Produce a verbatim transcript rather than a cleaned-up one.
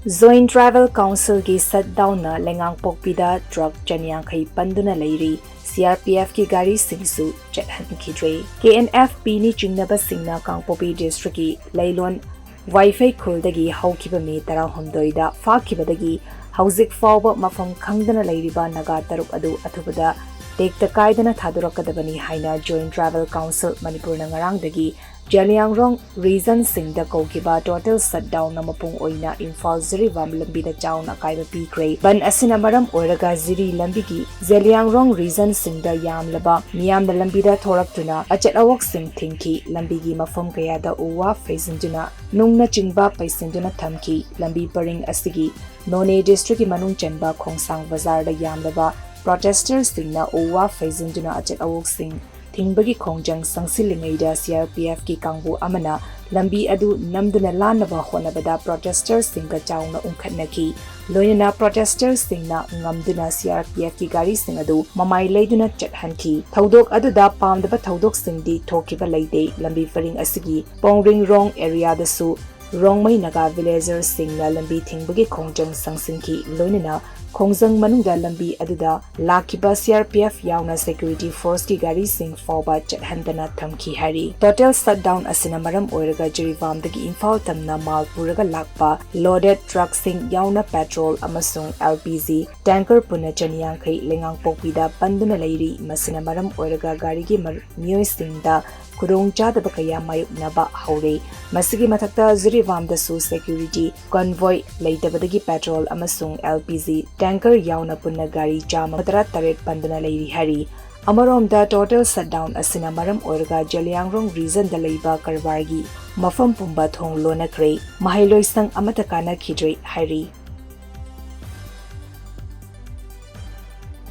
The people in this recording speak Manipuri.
Joint Tribal Councilꯒꯤ shutdownꯅ ꯂꯩꯉꯥꯡꯄꯣꯛꯄꯤꯗ truck ꯆꯅꯤꯌꯥꯡꯈꯩ ꯄꯟꯗꯨꯅ ꯂꯩꯔꯤ꯫ CRPFꯀꯤ ꯒꯥꯔꯤꯁꯤꯡꯁꯨ ꯆꯠꯍꯟꯈꯤꯗ꯭ꯔꯦ꯫ KNFP ꯅꯤ ꯆꯤꯡꯅꯕꯁꯤꯡꯅ ꯀꯥꯡꯄꯣꯛꯄꯤ districtꯀꯤ ꯂꯩꯂꯣꯟ ꯋꯥꯏꯐꯩ ꯈꯨꯜꯗꯒꯤ ꯍꯧꯈꯤꯕ ꯃꯦ ꯇꯔꯥꯍꯨꯝꯗꯣꯏꯗ ꯐꯥꯈꯤꯕꯗꯒꯤ ꯍꯧꯖꯤꯛ ꯐꯥꯎꯕ ꯃꯐꯝ ꯈꯪꯗꯅ ꯂꯩꯔꯤꯕ ꯅꯥꯒꯥ ꯇꯔꯨꯛ ꯑꯗꯨ ꯑꯊꯨꯕꯗ ꯇꯦꯛꯇ ꯀꯥꯏꯗꯅ ꯊꯥꯗꯣꯔꯛꯀꯗꯕꯅꯤ ꯍꯥꯏꯅ Joint Tribal Council ꯃꯅꯤꯄꯨꯔꯅ ꯉꯔꯥꯡꯗꯒꯤ ꯖꯦꯂꯤꯌꯥꯡꯔꯣꯡ regionꯁꯤꯡꯗ ꯀꯧꯈꯤꯕ total shutdownꯅ ꯃꯄꯨꯡ ꯑꯣꯏꯅ ꯏꯝꯐꯥꯜ ꯖꯤꯔꯤꯕꯥꯝ ꯂꯝꯕꯤꯗ ꯆꯥꯎꯅ ꯑꯀꯥꯏꯕ ꯄꯤꯈ꯭ꯔꯦ꯫ ꯕꯟ ꯑꯁꯤꯅ ꯃꯔꯝ ꯑꯣꯏꯔꯒ ꯖꯤꯔꯤ ꯂꯝꯕꯤꯒꯤ ꯖꯦꯂꯤꯌꯥꯡꯔꯣꯡ regionꯁꯤꯡꯗ ꯌꯥꯝꯂꯕ ꯃꯤꯌꯥꯝꯅ ꯂꯝꯕꯤꯗ ꯊꯣꯔꯛꯇꯨꯅ ꯑꯆꯠ ꯑꯋꯣꯛꯁꯤꯡ ꯊꯤꯡꯈꯤ꯫ ꯂꯝꯕꯤꯒꯤ ꯃꯐꯝ ꯀꯌꯥꯗ ꯎ ꯋꯥ ꯐꯩꯖꯤꯟꯗꯨꯅ, ꯅꯨꯡꯅꯆꯤꯡꯕ ꯄꯩꯁꯤꯟꯗꯨꯅ ꯊꯝꯈꯤ꯫ ꯂꯝꯕꯤ ꯄꯔꯤꯡ ꯑꯁꯤꯒꯤ ꯅꯣꯅꯦ districtꯀꯤ ꯃꯅꯨꯡ ꯆꯟꯕ ꯈꯣꯡꯁꯥꯡ ꯕꯖꯥꯔꯗ ꯌꯥꯝꯂꯕ protesterꯁꯤꯡꯅ ꯎ ꯋꯥ ꯐꯩꯖꯤꯟꯗꯨꯅ ꯑꯆꯠ ꯑꯋꯣꯛꯁꯤꯡ ꯊꯤꯡꯕꯒꯤ ꯈꯣꯡꯖꯪ ꯆꯪꯁꯤꯜꯂꯤꯉꯩꯗ CRPFꯀꯤ ꯀꯥꯡꯕꯨ ꯑꯃꯅ ꯂꯝꯕꯤ ꯑꯗꯨ ꯅꯝꯗꯨꯅ ꯂꯥꯟꯅꯕ ꯍꯣꯠꯅꯕꯗ protesterꯁꯤꯡꯒ ꯆꯥꯎꯅ ꯎꯪꯈꯠꯅꯈꯤ꯫ ꯂꯣꯏꯅꯅ protesterꯁꯤꯡꯅ ꯉꯝꯗꯨꯅ CRPFꯀꯤ ꯒꯥꯔꯤꯁꯤꯡ ꯑꯗꯨ ꯃꯃꯥꯏ ꯂꯩꯗꯨꯅ ꯆꯠꯍꯟꯈꯤ꯫ ꯊꯧꯗꯣꯛ ꯑꯗꯨꯗ ꯄꯥꯝꯗꯕ ꯊꯧꯗꯣꯛꯁꯤꯡꯗꯤ ꯊꯣꯛꯈꯤꯕ ꯂꯩꯇꯦ꯫ ꯂꯝꯕꯤ ꯄꯔꯤꯡ ꯑꯁꯤꯒꯤ ꯄꯣꯡꯔꯤꯡꯔꯣꯡ areaꯗꯁꯨ ꯔꯣꯡꯃꯩ ꯅꯥꯒꯥ villagerꯁꯤꯡꯅ ꯂꯝꯕꯤ ꯊꯤꯡꯕꯒꯤ ꯈꯣꯡꯖꯪ ꯆꯪꯁꯤꯟꯈꯤ꯫ ꯂꯣꯏꯅꯅ ꯈꯣꯡꯖꯪ ꯃꯅꯨꯡꯗ ꯂꯝꯕꯤ ꯑꯗꯨꯗ ꯂꯥꯛꯈꯤꯕ CRPF ꯌꯥꯎꯅ security forceꯀꯤ ꯒꯥꯔꯤꯁꯤꯡ ꯐꯥꯎꯕ ꯆꯠꯍꯟꯗꯅ ꯊꯝꯈꯤ ꯍꯥꯏꯔꯤ꯫ Total shutdown ꯑꯁꯤꯅ ꯃꯔꯝ ꯑꯣꯏꯔꯒ ꯖꯤꯔꯤꯕꯥꯝꯗꯒꯤ ꯏꯝꯐꯥꯜ ꯇꯝꯅ ꯃꯥꯜ ꯄꯨꯔꯒ ꯂꯥꯛꯄ loaded truckꯁꯤꯡ ꯌꯥꯎꯅ petrol ꯑꯃꯁꯨꯡ LPG tanker ꯄꯨꯟꯅ ꯆꯅꯤꯌꯥꯡꯈꯩ ꯂꯩꯉꯥꯡꯄꯣꯛꯄꯤꯗ ꯄꯟꯗꯨꯅ ꯂꯩꯔꯤ꯫ ꯃꯁꯤꯅ ꯃꯔꯝ ꯑꯣꯏꯔꯒ ꯒꯥꯔꯤꯒꯤ ꯃꯔ-, ꯃꯤꯑꯣꯏꯁꯤꯡꯗ ꯈꯨꯗꯣꯡꯆꯥꯗꯕ ꯀꯌꯥ ꯃꯥꯌꯣꯛꯅꯕ ꯍꯧꯔꯦ꯫ ꯃꯁꯤꯒꯤ ꯃꯊꯛꯇ ꯖꯤꯔꯤꯕꯥꯝꯗꯁꯨ security convoy ꯂꯩꯇꯕꯗꯒꯤ petrol ꯑꯃꯁꯨꯡ LPG tanker ꯌꯥꯎꯅ ꯄꯨꯟꯅ ꯒꯥꯔꯤ ꯆꯥꯝꯃ ꯇꯔꯥꯇꯔꯦꯠ ꯄꯟꯗꯨꯅ ꯂꯩꯔꯤ ꯍꯥꯏꯔꯤ꯫ ꯑꯃꯔꯣꯝꯗ total shutdown ꯑꯁꯤꯅ ꯃꯔꯝ ꯑꯣꯏꯔꯒ ꯖꯦꯂꯤꯌꯥꯡꯔꯣꯡ regionꯗ ꯂꯩꯕ ꯀꯔꯕꯥꯔꯒꯤ ꯃꯐꯝ ꯄꯨꯝꯕ ꯊꯣꯡ ꯂꯣꯟꯅꯈ꯭ꯔꯦ꯫ ꯃꯍꯩ ꯂꯣꯏꯁꯪ ꯑꯃꯠꯇ ꯀꯥꯟꯅꯈꯤꯗ꯭ꯔꯦ ꯍꯥꯏꯔꯤ꯫